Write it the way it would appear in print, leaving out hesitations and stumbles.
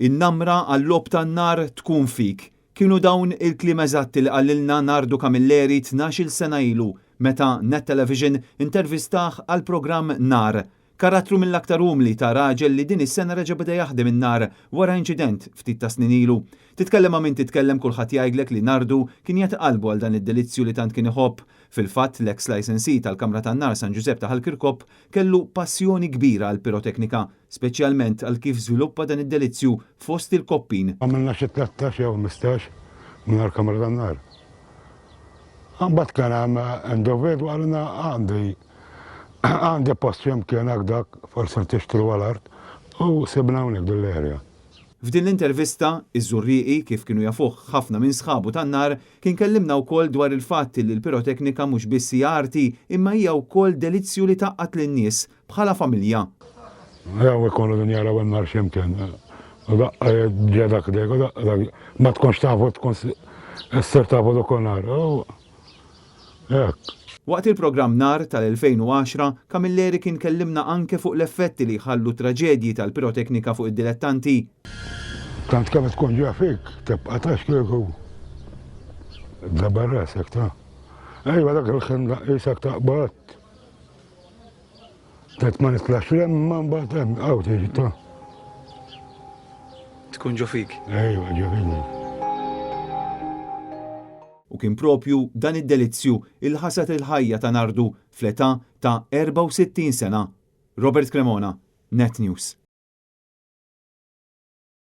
In-namra għal-logħob tan-nar tkun fik. Kienu dawn il-kliem eżatti li qalilna Nardu Camilleri 12-il sena ilu meta Net Television intervistah għall-programm Nar. Karattru mill-aktar umli ta' raġel li din is-sena reġa' beda jaħdem in-nar wara inċident ftit ta' snin ilu. Titkellem ma' min titkellem kulħadd jgħidlek li Nardu kien jagħti qalbu għal dan id-delizzju li tant kien iħobb. Fil-fatt l-eks licensee tal-Kamra tan-Nar San Ġużepp ta' Ħal Kirkop kellu passjoni kbira għall-piroteknika, speċjalment għal kif żviluppa dan id-delizzju fost il-Koppin. Għamilna xi 13 jew 15 mingħajr kamra tan-nar. Imbagħad kien hemm individwu qalilna għandi għandi post xi mkien hekk dak forsi tixtru għal art u sibna hawnhekk din l-area. F'din l-intervista, iż-Żurrieqi, kif kienu jafuh ħafna minn sħabu tan-nar, kien kellimna wkoll dwar il-fatt li l-piroteknika mhux biss hija arti imma hija wkoll delizzju li tgħaqqad lin-nies bħala familja. Jew ikunu din jaraw in-nar xi mkien u daqqa ġie dak dik u daqqa dak ma tkunx tafu tkun issir tafu dak nhar. Hekk. Waqt il-programm Nar tal-2010, Camilleri kien kellimna anke fuq l-effetti li jħallu t-traġedji tal-piroteknika fuq id-dilettanti. Tant kemm tkun ġa fik, tibqa' tax kieku ddabar rasek ta'. Ejwa dak il-ħin qisek taqbad. Tgħid ma nitlax 'l hemm imma mbagħad hemm hawn tiġi ta'. Tkun ġo fik. Ejwa ġo fik. U kien propju dan id-delizzju il ħasad il-ħajja ta' Nardu fl-età ta' 64 sena. Robert Cremona, Net News.